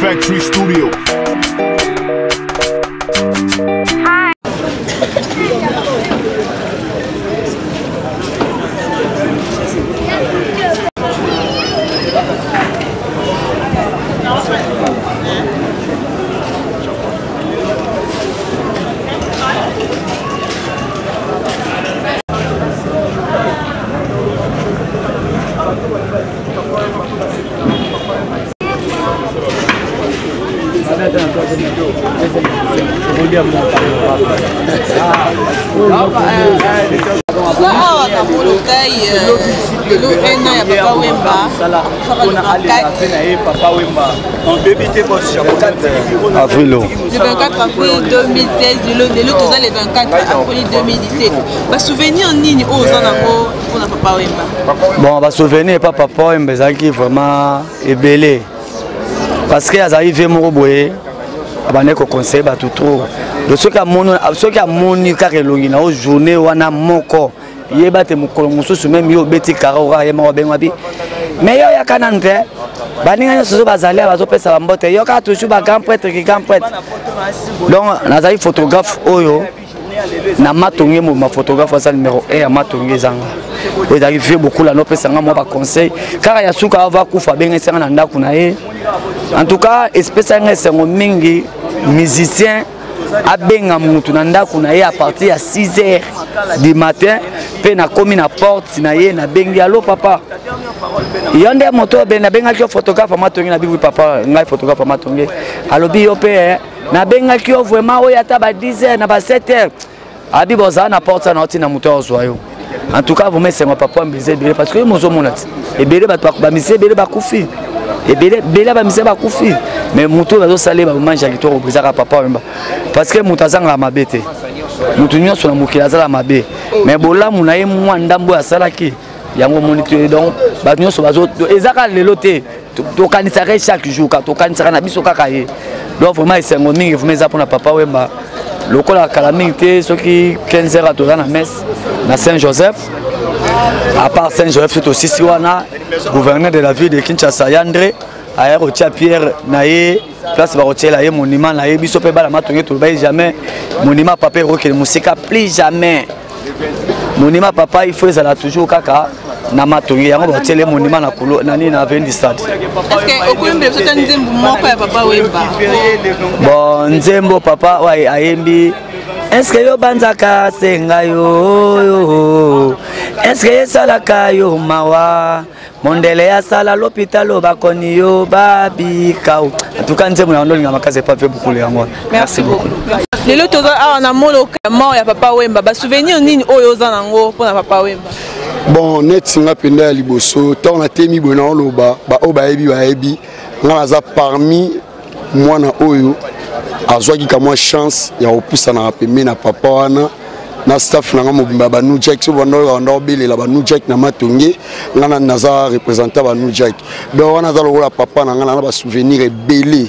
Factory Studio. Toza awa na Molokai lelo un an ya Papa Wemba akufaka le 24 avril. Le 24 avril 2016. Lelo toza le 24 avril 2017. Basouvenir nini oyo oza nango mpona Papa Wemba? Bon, basouvenir epa Papa Wemba ezalaki vraiment ebele, parce que azalaki vie moko boye, abandaki koconseille bato trop. Donc soki amoni kaka elongi na yo journée wana moko, yeba te mokolo mosusu même yo obeti kara okaka ye moko abenga bi, mais yo oyaka nanu te. Baninga nyonso so bazali bazopesa bambote, yo kaka toujours bagrand prêtre ki grand prêtre. Donc nazali photographe oyo na Matonge mobima, photographe aza numéro 1 ya Matonge ezanga oyo ezalaki vieux Bokula. Nopesanga mwa baconseil kaka ya suka ava kufa, abengisanga na ndako na ye. En tout cas, espesanga esengo mingi, musicien abenga mutu na ndako na ye à partir ya 6 heures du matin, mpe nakomi na porte na ye, nabengi: "Allo papa, yo nde moto nabengaki yo, photographe Matonge?" Na bibi: "Papa, ngai photographe Matonge." Alobi: "Yo mpe nabengaki yo vraiment oyo ata ba 10 heures na ba 7 heures." Abi bozala na porte na otina moto azwa yo. En tout cas, vraiment esengo papa mbeza ebele, parce que yo mozomona ti ebele bato bamisi ebele bakufi, ebele ebele bamisi bakufi, mais moto oyo bazosala ye bamanje ya kitoko ezaka Papa Wemba, parce que moto azangaka mabe te. Moto nyonso na mokili azala mabe, mais bolamu na ye mwa ndambo oyo asalaki yango omoni te. Donc bato nyonso bazo eza kaka lelo te, tokanisaka ye chaque jour, tokanisaka na biso kaka ye. Donc vraiment esengo mingi vraiment eza mpona Papa Wemba. Lokola kala mingi te, soki 15 heures toza na messe na Saint Joseph. À part Saint Joseph, so tosisi wana, gouverneur de la ville de Kinshasa Yandre aya kotia pierre na ye place bakotiela ye monument na ye. Biso mpe bana Matonge tolobai jamais monument papa ekokende mosika, plus jamais. Monument papa, il faut ezala toujours kaka na Matonge. Yango bakotiela ye monument na kulo nani na avenue du stade. Est-ce okoyembela biso ta nzembo moko ya Papa Wemba? Bon, nzembo papa oyo ayembi: "Est-ce yo banzaka senga yo, est-ce esalaka yo mawa, mondele asala lopitalo bakoni yo babika?" En tout cas, nzembo na yango olinga makasi epa mpe bukulu yango wana. Merci beaucoup. Lelo toza awa na Moloka, mort ya Papa Wemba. Basouvenir nini oyo oza nango mpona Papa Wemba? Bon, neti nga mpenza ya liboso, ntango natemi boye naoloba, baoyo bayebi bayebi nga naza parmi mwana oyo azwaki ka mwa chance ya kopusanaka pembeni na papa wana na staff na nga mobimba ya banu Jack. So banda oyo banda obelela banu Jack na Matonge, nga na naza représentant banu Jack. Donc wana aza lokola papa na nga na basouvenir ebele.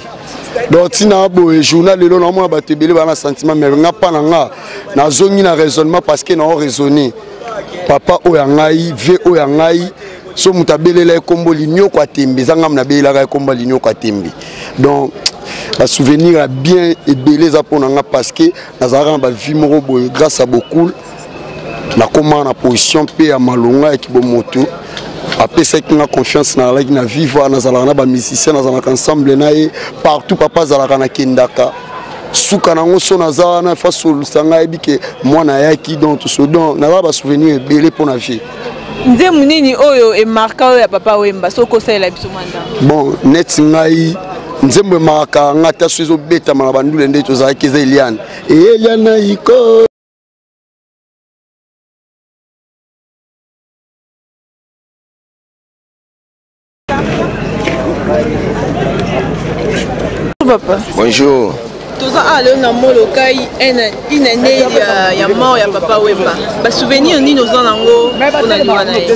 Donc ntina boye journal lelo naomona bato ebele baa na sentiment, mais nga mpa na nga nazongi na raisonnement, parce que nao raisonner papa oyo ya ngai, vie oyo ya ngai. So moto abelela ye kombo Linioko Atembe, eza ngambo nabelelaka ye kombo Linioko Atembe. Donc basouvenir ya bien ebele eza mpo na nga, parce que nazalaka na bavie moko boye. Grâce à Bokul nakóma na position mpe ya malonga ya kibomoto. Apesaki nga confiance, nazalaki na vivre, nazalaka na bamusicien, nazalaka ensemble na ye partout. Papa azalaka, nakendaka suka nango so naza wana fa solusa ngai, ayebi ke mwana ayaki. Donc so donc naza basouvenir ebele mpo na vie. Nzembo nini oyo emarka oyo ya Papa Wemba, soki osalela biso mwa ndambo? Bon, neti ngai nzembo emarkaka nga ata so ezobetama na bandule nde tozalaki, eza Eliane, Eliane iko. Papa. Bonjour. Toza awa lelo na Molokai, une année ya mort ya Papa Wemba. Basouvenir nini oza nango mpona liwa na ye?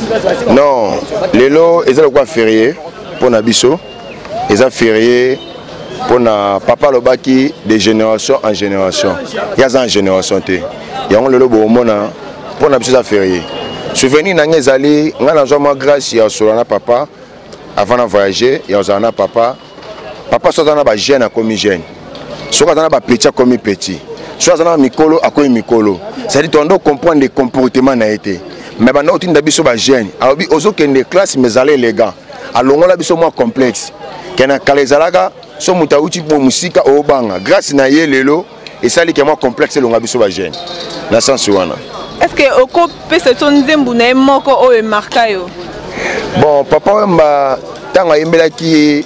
Non, lelo eza lokola férié mpona biso, eza férié mpona papa. Alobaki de génération en génération, ye aza en génération te. Yango lelo bokomona mpona biso eza férié. Souvenir na ngai ezali, ngai nazwa mwa grâce ya kosolola na papa avant na voyager, ya kozala na papa. Papa so aza na bajeune akomi jeune, soki aza na bapetit akomi petit, soki aza na mikolo akomi mikolo. C'est-à-dire tondo comprendre comportement na ye te, mais banda otinda biso bajeune, alobi ozokende classe mais ezala élégant, alongola biso mwa complexe ke na kala ezalaka so moto awuti bo mosika obanga. Grâce na ye lelo esali ke mwa complexe elonga biso bajeune na sens wana. Est ce que okopesa biso nzembo na ye moko oyo emarka yo? Bon, Papa Wemba, ntango ayembelaki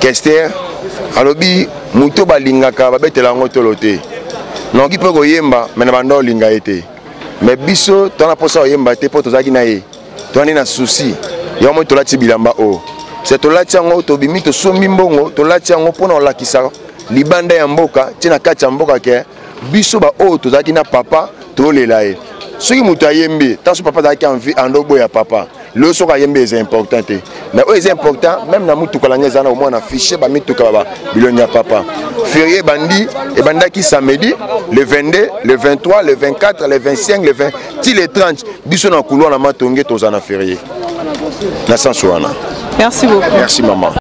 Kester, alobi moto balingaka babetela yango tolo te. Nakoki mpe koyemba me na banda olinga ye te, me biso toza na mposa koyemba te mpo tozalaki na ye, toani na souci yango moi tolati bilamba oyo se tolati yango, tobimi, tosombi mbongo, tolati yango mpona kolakisa libanda ya mboka ti na kati ya mboka ke biso baoyo tozalaki na papa tolela ye. Soki moto ayembi ntango so papa azalaki envie ando oboya papa lelo, soki ayembi eza important te, mais oyo eza important même na mutuka lange eza na omwa na fiche bamituka ba bilongi ya papa. Ferie ebandi, ebandaki samedi le 22, le 23, le 24, le 25, le 20 ti le 30. Biso na couloir na Matonge toza na ferie na sens wana. Merci beaucoup. Merci maman.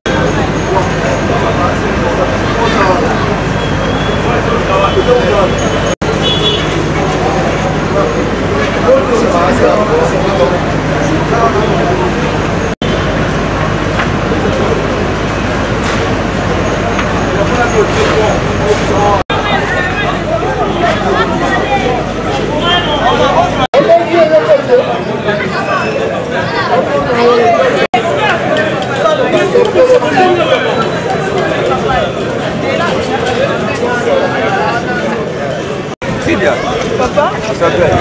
Papa.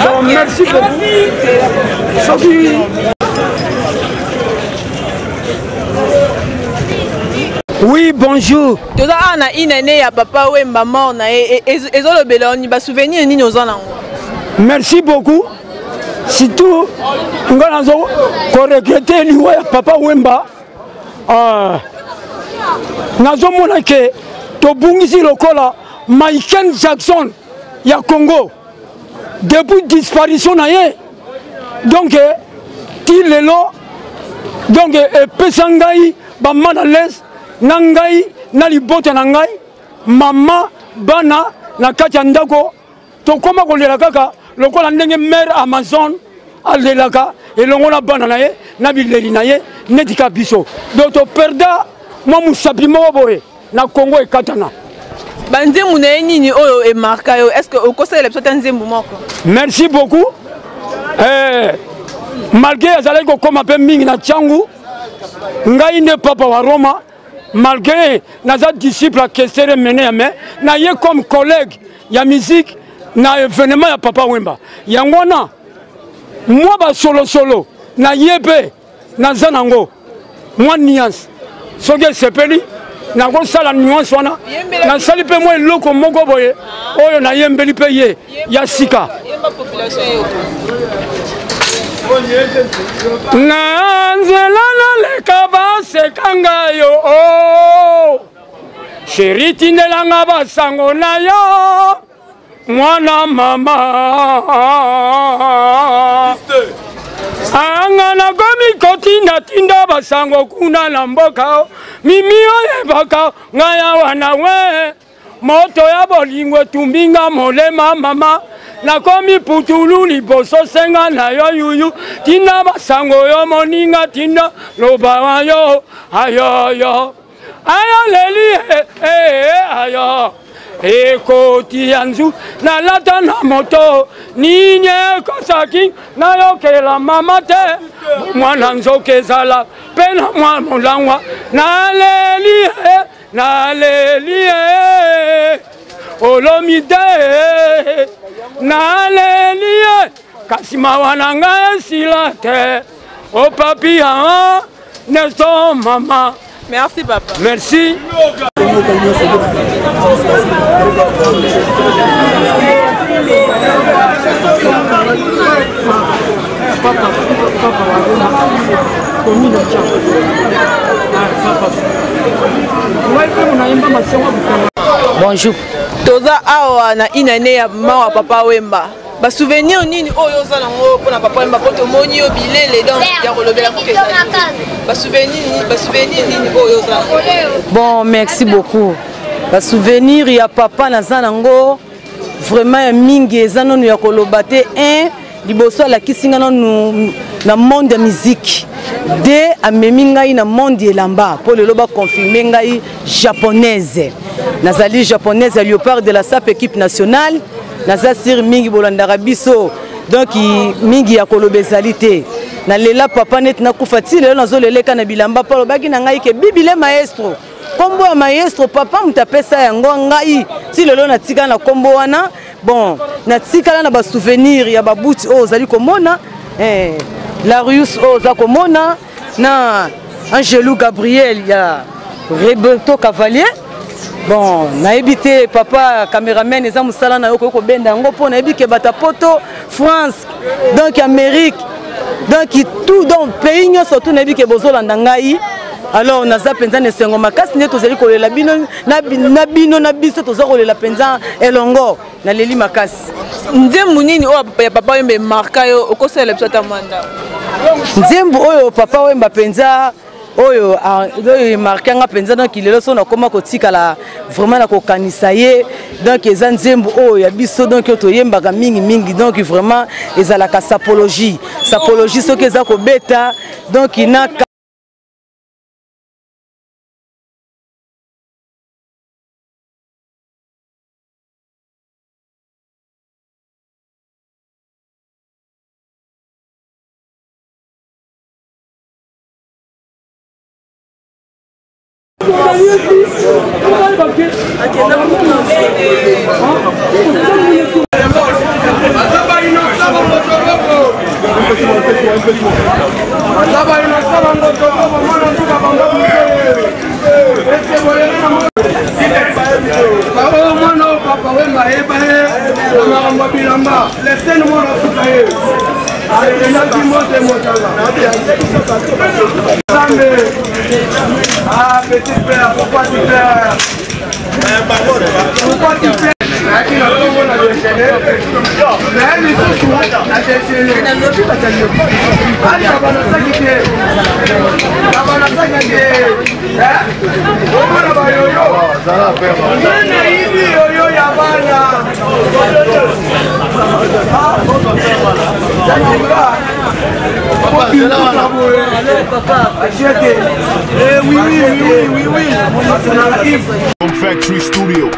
Bon, merci beaucoup. Soki Oui, bonjour. Toza awa na une année ya Papa Wemba mort na ye, ezolobela oni basouvenir nini oza nango? Merci beaucoup. Surtout nga nazo koregrete liwa ya Papa Wemba. Nazomona ke tobungisi lokola Michael Jackson ya Congo depuis disparition na ye, donc ti lelo, donc epesa ngai bamal à l'aise na ngai na libota na ngai, mama, bana na kati ya ndako, tokóma kolela kaka lokola ndenge mare Amazon alelaka elongo na bana na ye na bileli na ye neti ka biso. Donc toperda mwa mosapi moko boye na Congo ekatana. Banzembo na ye nini oyo emarka yo? Est ce que okosalela biso ata nzembo moko? Merci beaucoup. Malgré azalaki kokóma mpe mingi na Ntiangu, ngai nde papa wa Roma, malgré naza disciple ya Kestere Mene ya me na ye comme collègue ya musique na événement ya Papa Wemba, yango wana mwa basolosolo na ye mpe naza nango mwa nuance. Soki esepeli nakosala nuance wana, nasali mpe mwa eloko moko boye oyo nayembeli mpe ye ya sika. Na nzela naleka baseka ngai yo, oh. Sheri, tindelanga basango na yo, mwana mama anga. Nakomi kotindatinda basango kuna na mboka, mimi oyebaka ngai awa na we moto ya bolingo etumbi nga molema. Mama, nakomi putulu liboso senga na yo yuyu, tinda basango yo moninga, tinda loba yo ayoyo ayo leli eh, eh, ayo ekoti ya nzu nalata na moto nini ekosaki nayokela mama te, mwana nzoka ezala mpe na mwa molangwa. Naleli eh, naleli eh, olomi te, naleli eh, kasi mawa na ngai esila te. O papi ya Nelson mama. Merci papa. Merci. Papa, papa, Bonjour. Toza awa na une année ya mawa Papa Wemba. Basouvenir nini oyo oza nango mpona Papa Wemba? Mpo tomoni yo bilele, donc ya kolobela kuka ezali te. Basouvenir nini oyo oza nango? Bon, merci beaucoup. Basouvenir ya papa naza nango vraiment ya mingi, eza nanu ya koloba te. Un, liboso alakisi nga nanu na monde ya musique. Deux, amemi ngai na monde elamba, mpo lelo baconfirme ngai japonaise. Nazali japonaise ya Léopard de la Sape, équipe nationale. Naza sire mingi bolandaka biso, donc mingi ya koloba ezali te. Nalela papa neti nakufa. Ti lelo nazoleleka na bilamba, mpo alobaki na ngai ke bibile maestro. Nkombo ya maestro, papa moto apesa yango ngai. Ti lelo natikala na nkombo wana. Bon, natikala na basouvenir ya babuti oyo ozali komona, Larius oyo oza komona, na Angelou Gabriel ya Roberto Cavalier. Bon, nayebi te, papa cameraman, eza mosala na yo, okoki kobenda yango, mpo nayebi ke bato ya poto, France, donc Amérique, donc tout, donc pays nyonso tout, nayebi ke bozolanda ngai. Alors naza mpenza na esengo makasi nde tozali kolela bino na bino na biso, toza kolela mpenza elongo. Naleli makasi. Nzembo nini oyo ya Papa Wemba emarka yo, okosalela biso ata mwanda? Nzembo oyo Papa Wemba mpenza oyo oyo emarke nga mpenza, donc lelo so nakóma kotikala vraiment na kokanisa ye, donc eza nzembo oyo ya biso, donc oyo toyembaka mingimingi, donc vraiment ezalaka Sapologie. Sapologie soki eza kobeta, donc na Mwana oyo Papa Wemba ayeba ye na makambo ya bilamba, lesene mwana osuka ye alelaki mote motanga Nzambe. Ah, petit frère, pourquoi tu pleures? Pourquoi tu pleures? Nayaki na ntongo na déjeuner, naye lisusu na déjeuner, ali banasaki te, na banasaki te, omona bayoyo nayibi yoyo ya bana. Factory Studio.